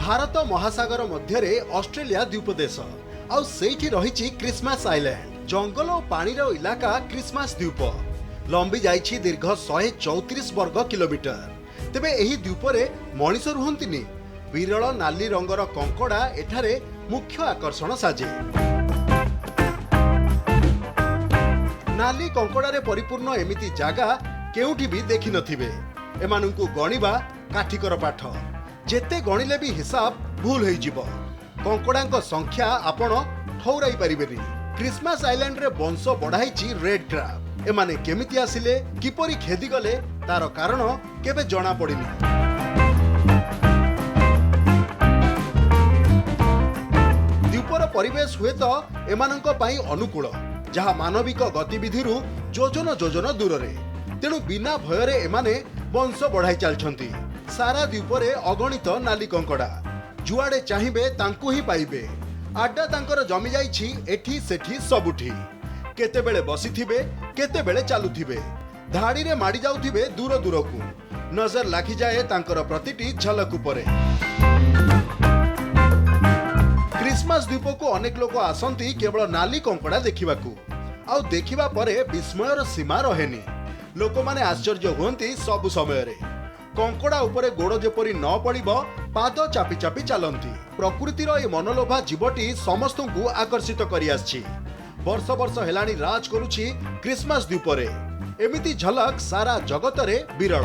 ଭାରତ ମହାସାଗର ମଧ୍ୟରେ ଅଷ୍ଟ୍ରେଲିଆ ଦ୍ୱୀପ ଦେଶ, ଆଉ ସେଇଠି ରହିଛି କ୍ରିସମାସ ଆଇଲ୍ୟାଣ୍ଡ। ଜଙ୍ଗଲ ଓ ପାଣିର ଇଲାକା କ୍ରିସମାସ ଦ୍ୱୀପ ଲମ୍ବି ଯାଇଛି ଦୀର୍ଘ 134 ବର୍ଗ କିଲୋମିଟର। ତେବେ ଏହି ଦ୍ୱୀପରେ ମଣିଷ ରୁହନ୍ତିନି। ବିରଳ ନାଲି ରଙ୍ଗର କଙ୍କଡ଼ା ଏଠାରେ ମୁଖ୍ୟ ଆକର୍ଷଣ ସାଜେ। ନାଲି କଙ୍କଡ଼ାରେ ପରିପୂର୍ଣ୍ଣ ଏମିତି ଜାଗା କେଉଁଠି ବି ଦେଖିନଥିବେ। ଏମାନଙ୍କୁ ଗଣିବା କାଠିକର ପାଠ। ଯେତେ ଗଣିଲେ ବି ହିସାବ ଭୁଲ ହେଇଯିବ। କଙ୍କଡ଼ାଙ୍କ ସଂଖ୍ୟା ଆପଣ ଠଉରାଇ ପାରିବେନି। କ୍ରିସମାସ ଆଇଲ୍ୟାଣ୍ଡରେ ବଂଶ ବଢ଼ାଇଛି ରେଡ୍ କ୍ରାବ୍। ଏମାନେ କେମିତି ଆସିଲେ, କିପରି ଖେଦିଗଲେ, ତାର କାରଣ କେବେ ଜଣାପଡ଼ିନି। ଦ୍ୱୀପର ପରିବେଶ ହୁଏତ ଏମାନଙ୍କ ପାଇଁ ଅନୁକୂଳ, ଯାହା ମାନବିକ ଗତିବିଧିରୁ ଯୋଜନ ଯୋଜନ ଦୂରରେ। ତେଣୁ ବିନା ଭୟରେ ଏମାନେ ବଂଶ ବଢ଼ାଇ ଚାଲିଛନ୍ତି। ସାରା ଦ୍ୱୀପରେ ଅଗଣିତ ନାଲି କଙ୍କଡ଼ା। ଯୁଆଡ଼େ ଚାହିଁବେ ତାଙ୍କୁ ହିଁ ପାଇବେ। ଆଡ୍ଡା ତାଙ୍କର ଜମିଯାଇଛି ଏଠି ସେଠି ସବୁଠି। କେତେବେଳେ ବସିଥିବେ, କେତେବେଳେ ଚାଲୁଥିବେ, ଧାଡ଼ିରେ ମାଡ଼ି ଯାଉଥିବେ ଦୂର ଦୂରକୁ। ନଜର ଲାଖିଯାଏ ତାଙ୍କର ପ୍ରତିଟି ଝଲକ ଉପରେ। କ୍ରିସମାସ ଦ୍ୱୀପକୁ ଅନେକ ଲୋକ ଆସନ୍ତି କେବଳ ନାଲି କଙ୍କଡ଼ା ଦେଖିବାକୁ। ଆଉ ଦେଖିବା ପରେ ବିସ୍ମୟର ସୀମା ରହେନି। ଲୋକମାନେ ଆଶ୍ଚର୍ଯ୍ୟ ହୁଅନ୍ତି ସବୁ ସମୟରେ। କଙ୍କଡ଼ା ଉପରେ ଗୋଡ଼ ଯେପରି ନ ପଡ଼ିବ, ପାଦ ଚାପି ଚାପି ଚାଲନ୍ତି। ପ୍ରକୃତିର ଏ ମନଲୋଭା ଜୀବଟି ସମସ୍ତଙ୍କୁ ଆକର୍ଷିତ କରିଆସିଛି। ବର୍ଷ ବର୍ଷ ହେଲାଣି ରାଜ କରୁଛି କ୍ରିସମାସ ଦ୍ୱୀପରେ। ଏମିତି ଝଲକ ସାରା ଜଗତରେ ବିରଳ।